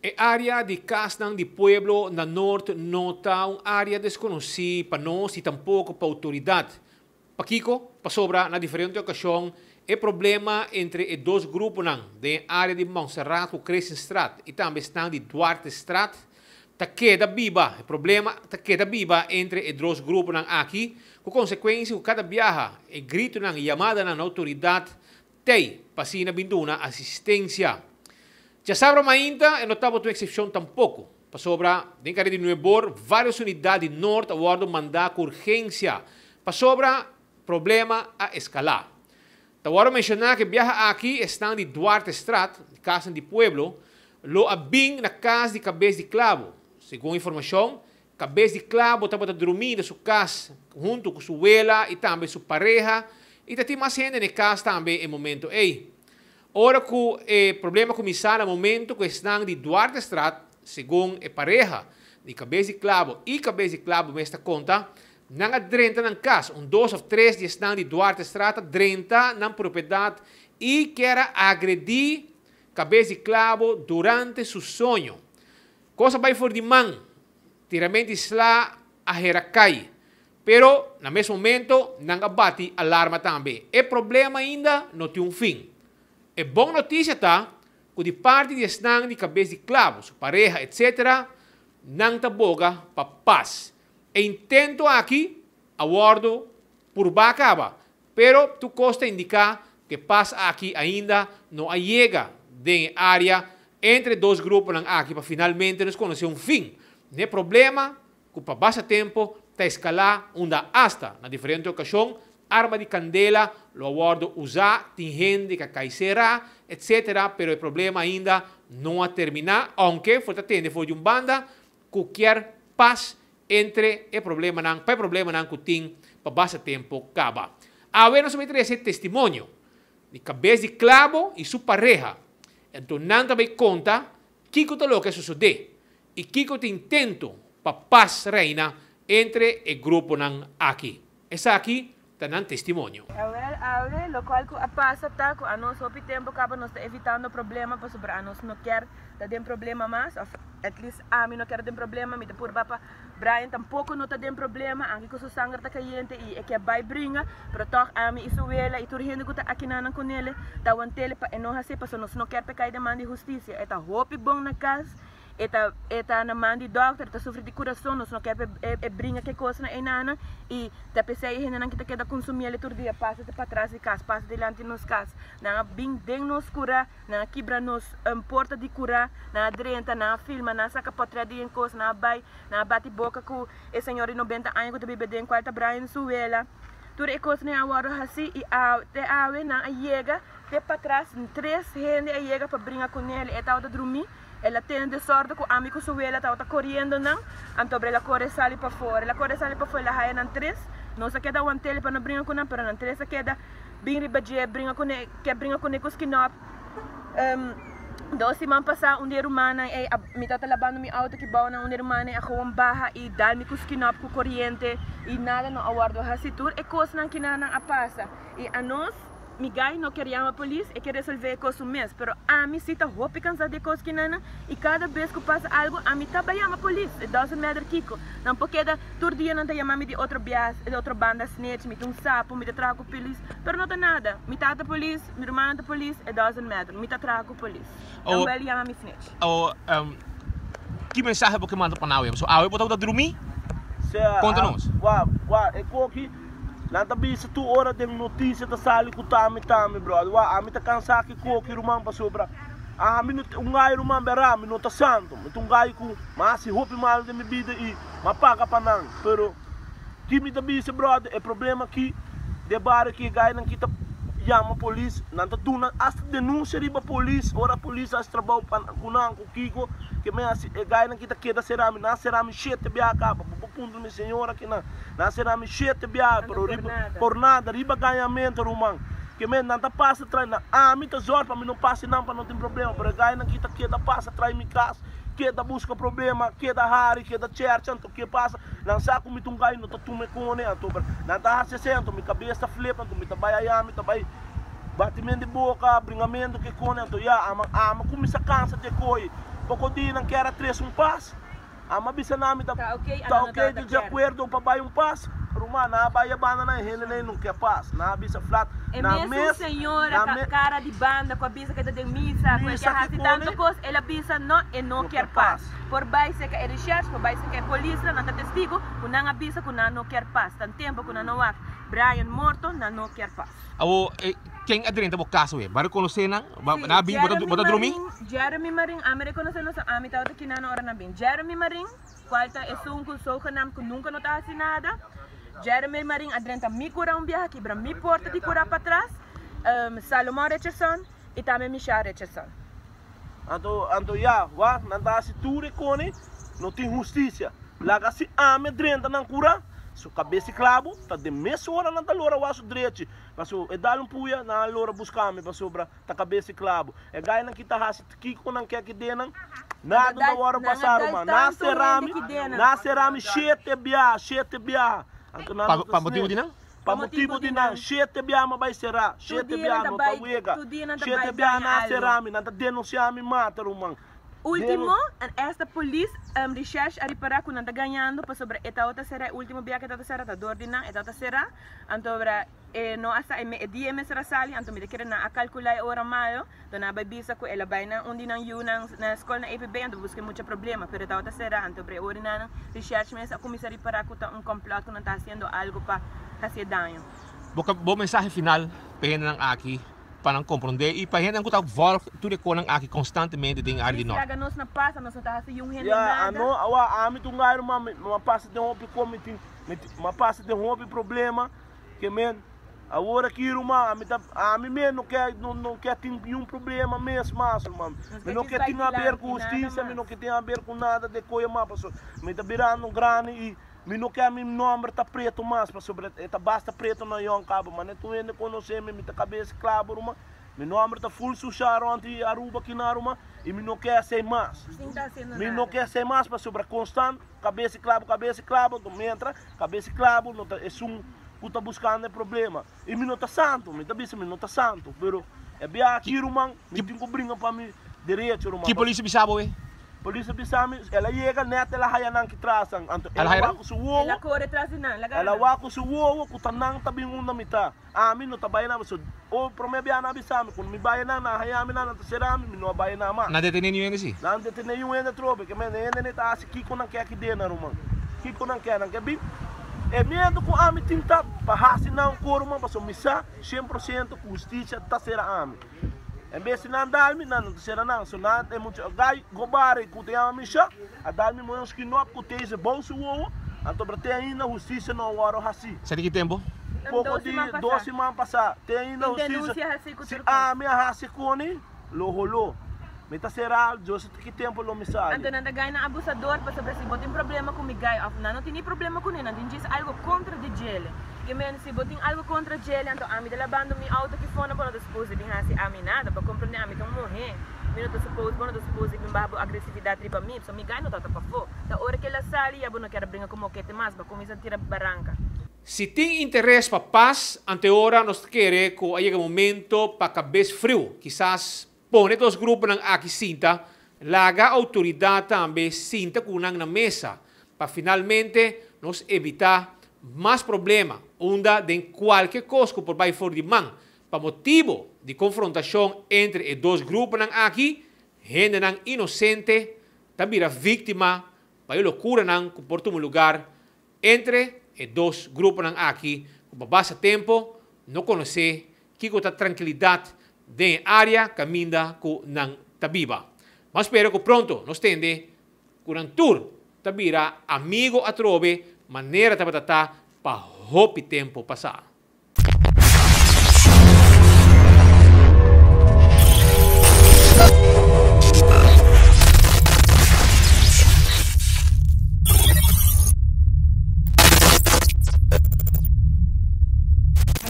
E area di casnan di pueblo na Noord no ta un area desconoci pa nos y tampoco pa autoridad. Pakico? Pasobra na diferente ocasion e problema entre e dos gruponan den e area di Montserrat cu Crescenstraat y tambe esnan di Duartestraat ta keda biba. E problema ta keda biba entre e dos gruponan aki cu consecuencia cu cada biaha e gritonan y yamadanan na autoridad t'ey pa asina bin duna asistencia. Djasabra mainta e no tabata un excepcion tampoco, pasobra den kare di Nuebor varios unidad di Noord a wordo manda cu urgencia pasobra problema a escala. Ta wordo menciona cu e biaha aki esnan di Duartestraat, di Casnan di Pueblo, lo a bin na cas di Cabes di Clabo. Segun informacion, Cabes di Clabo tabata drumi na su cas hunto cu su wela y tambe su pareha y ta tin mas hende na e cas tambe e momento ey. Ora cu e problema cuminsa na momento cu esnan di Duartestraat, segun e pareha di Cabes di Clabo y Cabes di Clabo mes ta conta, nan a drenta nan cas, un dos of tres di esnan di Duartestraat a drenta nan propiedad y kier a agredi Cabes di Clabo durante su soño. Cos a bay for di man, tiramento di sla a hera cay. Pero na mes momento nan a bati alarma tambe. E problema ainda no tin un fin. E bon noticia ta cu di parti di esnan di cabes di clavo, su pareha etc. Nan ta boga pa pas. E intento aki a wordo purba caba, pero tur cos ta indica cu e pas aki ainda no a yega den e area entre e dos gruponan aki pa finalmente nos conoce un fin n'e problema cu pa basta tempo ta escala unda hasta na diferente ocasion arma di candela lo a wordo usa, tin hende ca cay cera, etc. Pero e problema ainda no a termina, aunke for ta tende for di un banda cu kier pas entre e problemanan, pa e problemanan cu tin pa basta tempo caba. Awe nos a bay trece testimonio di cabes di clabo y su pareha, enton nan ta bay conta kico ta loke a sosode y kico ta intento pa pas reina entre e gruponan aki. Esaki ta nan testimonio. Awel, awe, locual cu a pasa ta cu anos hopi tempo caba nos ta evitando problema pasobra anos no kier ta den problema mas of at least ami no kier den problema, mi ta purba pa Brian tampoco no ta den problema anke cu su sanger ta cayente y e kier bay bringa pero tog ami y su wela y tur hende cu ta akinanan cu nele ta wantele pa e no haci pasobra nos no kier pa e cay den man di husticia. E ta hopi bon na cas. E ta e ta na man di dokter, e ta sufri di kurason, nos no ke pa e e bringa ke kosnan einanan i ta p'esei e hendenan ki ta keda kunsumí el tur dia pasa te patras di kas, pasa dilanti nos kas. Nan a bin den nos kurá, nan a kibra nos porta di kurá, nan a drenta, nan a filma, nan a saka pòtrèt di e kos, nan a bai, nan a bati boka ku e señor di nobenta aña ku ta biba den kual ta Brian su wela. Tur e kosnan a wòrdu hasí i te awe nan a yega te patras, tres hende a yega pa bringa kuné, e tabata drumí. El a tene desòrdu ku ami ku su wela tabata koriendo nan, anto el a kore sali pafor. El a kore sali pafor, el a haya nan tres. Nos a keda want'el pa no bringa ku nan, pero nan tres a keda bin riba dje, bringa kuné, ke bringa kuné ku skinòp. Dos siman pasá un di e rumannan ei a, mi tabata labando mi outo aki bou nan, un di e rumannan ei a gewoon baha i dal mi ku skinòp ku koriente i nada no a wòrdu hasi. Tur e kosnan kinan nan a pasa i anos. Mi guy no kier yama polis, e kier resolve e kos su mes, pero ami si ta hopi kansa di e kos kinana y kada bes ku pasa algo ami ta bai yama polis, it doesn't matter kiko, nan por keda tur dia nan ta yama mi di otro bias, di otro banda snitch, mi ta un sapo, mi ta traha ku polis, pero no ta nada, mi tata polis, mi rumannan ta polis, it doesn't matter, mi ta traha ku polis, nan wel yama mi snitch. Awor, ki mensahe bo ke manda pa nan awe? Pasobra awe bo tabata drumí? Konta nos. Wak, wak, e koki. Nan ta bisa tur ora den noticia ta sali cu tami tami brother wa ami ta cansa ki koki ruman pasobra ami no un gai ruman bera mi no ta santo mi ta un gai cu mi a haci hopi malo den mi bida y mi a paga pa nan pero ki mi ta bisa brother e problema aki den bario aki e gainan ki ta yama polis nan ta duna hasta denuncia riba polis ora polis haci trabao pa cu nan cu kiko ke mi haci e gainan ki ta keda sera mi nan a sera mi shete biaha caba bo por puntra mi señora kinan. Nan sera mi shete biaha, pero riba por nada, riba gañamento ruman. Ke men nan ta pasa trai nan. Ami ta zòrg pa mi no pasa nan pa no tin problema, pero e gainan ki ta keda pasa trai mi kas, keda buska problema, keda hari, keda chèrcha, anto ke pasa? Nan sa ku mi ta un gai no ta tuma e kone, anto nan ta hasi esei, anto mi kabes ta flip, anto mi ta bai ayá, mi ta bai batimento di boka, bringamento ke kone, anto ya, ama ama kuminsá kansa di e koi. Poko dia nan kier a trese un pas. Ami a bisa nan mi ta Ta ok, ta ano no ok tabata di kier. akuerdo pa bai un pas. Ruman, nan a bai e banda nan e hende nan no ke pas. Nan a bisa flat E nan mesun mes señora nan ka me kara di banda ku a bisa ku e ta den misa, ku e misa ke ki hasi tantu kone kos, el a bisa no, e no no kier ke pas. pas. Por bai seka e recherche, por bai seka e polisnan, nan ta testigo ku nan a bisa ku nan no kier pas. Tan tempo ku nan no wak Brian morto, nan no kier pas. Awo, ken a drenta bo kas awe? Bo a rekonosé nan? Sí, Nan a bin, bo ta Jeremy bo ta drumí? Marin, Jeremy Marin, ami rekonosé nos, ami tabata kinan ora nan bin. Jeremy Marin, kual ta esun ku zogenaamd ku nunka no ta hasi nada. Jeremy Marin a drenta mi kura un biaha, kibra mi porta di kura patras. Salomon Richardson i tambe Michelle Richardson. Anto, anto ya, wak, nan ta hasi tur e koni, no tin hustisia. Laga si ami a drenta nan kura, su kabes di klabu, ta den mes ora nan ta lora wak su drechi. Pasobra e dal un puya, nan a lora buska mi, pasobra ta kabes di klabu. E gainan ki ta hasi kiko nan ke ki den nan, nada no ta wòrdu pasá, ruman. Nan a sera mi, nan a sera mi shete biaha, shete biaha. Anto nan no ta Pa motibu di nan? Pa motibu di nan, shete biaha mi a bai será, shete biaha no ta wega, shete biaha nan a será mi, nan ta denunsiá mi mata, ruman. Ultimo, en esta polis recherche a ripará ku nan ta gañando pasobra e tabata será, e ultimo biaha ku e tabata será ta dor di nan, e tabata será, anto ora e no a sa e dia e mester a sali, anto mi ta kere nan a kalkulá e ora malo, anto nan a bai bisa ku el a bai na un di nan yunan na skol na EPB anto buska e mucha problema, pero e tabata será, anto ora e ora nan recherche mes a kuminsá ripará ku ta un complot ku nan ta hasiendo algo pa hasié daño. Bo mensahe final pa e hendenan aki pa nan komprondé i pa hendenan ku ta vòlg tur e konan aki konstantemente den área di Please nòrt. laga nos na pas, nos no ta hasi yun hende Ya, nada. ano, awa, ami ta un gai ruman, mi, mi a pasa den hopi ko, mi tin, mi tin, mi a pasa den hopi problema, ke men, awor aki ruman, ami ta, ami mes no ke, no, no ke tin niun problema mes mas ruman, Nos mi ke no djis ke bai tin haber dilanti, ku nada hustisia, mi no mas. ke tin haber ku nada de koe mas, pasobra mi ta birando grandi i Mi no ke mi nomber ta preto mas pasobra e ta basta preto na yon kaba ma ne tur hende konosé mi, mi ta kabes klabo ruman, mi nomber ta ful susha rond di Aruba kina ruman i mi no ke esei mas. Sin ta hasiendo Mi no nada. ke esei mas pasobra konstant kabes klabo kabes klabo enton mi entra kabes klabo no ta esun ku ta buskando e problema i mi no ta santo mi ta bisa mi no ta santo pero e biaha aki ruman mi tin ku bringa pa mi derecho ruman Ki polis a bisa bo e? Polis a bisa mi, el a yega net el a haya nan ki tras nan. Anto El el a a haya wak nan? ku su wowo, El a kore tras di nan, el a gara el a nan. wak ku su wowo ku ta nan ta bin unda mi ta. Ami no ta bai nan, pasobra o prome bia nan a bisa mi, kuando mi bai nan, nan a haya mi nan, nan ta sera mi, mi no a bai nan mas. Nan detene niun hende si? Nan detene niun hende atrobe, ke men e hende ta hasi kiko nan ke aki den nan ruman. Kiko nan ke, nan ke bin. E miedu ku ami tin ta pa hasi nan un koro man, pasobra mi sa 100% ku hustisia ta sera ami. En bes di nan dal mi, nan no ta sera nan. So nan e mucha gai gobare ku ta yama Misha, a dal mi moe un skinop ku teze bou su wowo, anto bra te ainda hustisia no a wòrdu hasi. Sa di ki tempu? Poko di dos siman pasá. Te ainda hustisia, si ami a hasi koni, lo holó. Mi ta sera, Dios sa ki tempu lo mi sali. Anto nan ta gai nan abusador pasobra si bo tin problema ku mi gai òf nan no tin ni problema kuné, nan tin djis algu kontra di djele. Ke men si bo tin algu kontra djele anto ami ta labando mi outo ki fona bo no ta suppose di bin hasi ami nada. Bo komprende ami ta un muhé, mi no ta suppose, bo no ta suppose di bin baha bo agresividat riba mi, pasobra mi gai no tabata pafó. Ta ora ke el a sali ya bo no kier a bringa ku mokete mas, bo a kuminsá tira baranka. Si tin interes pa pas, anteora nos ta kere ku a yega momento pa kabes friu, kisas Pone dos gruponan aki sinta, laga outoridat tambe sinta ku nan na mesa pa finalmente nos evitá mas problema unda den kualke kos ku por bai for di man pa motibu di konfrontashon entre e dos gruponan aki, hendenan inosente ta bira víktima pa e lokuranan ku por tuma lugar entre e dos gruponan aki ku pa basta tempu no konosé Kiko ta trankilidat den e área kaminda ku nan ta biba? Bo a spera ku pronto nos tende ku nan tur ta bira amigo atrobe manera tabata ta pa hopi tempu pasá.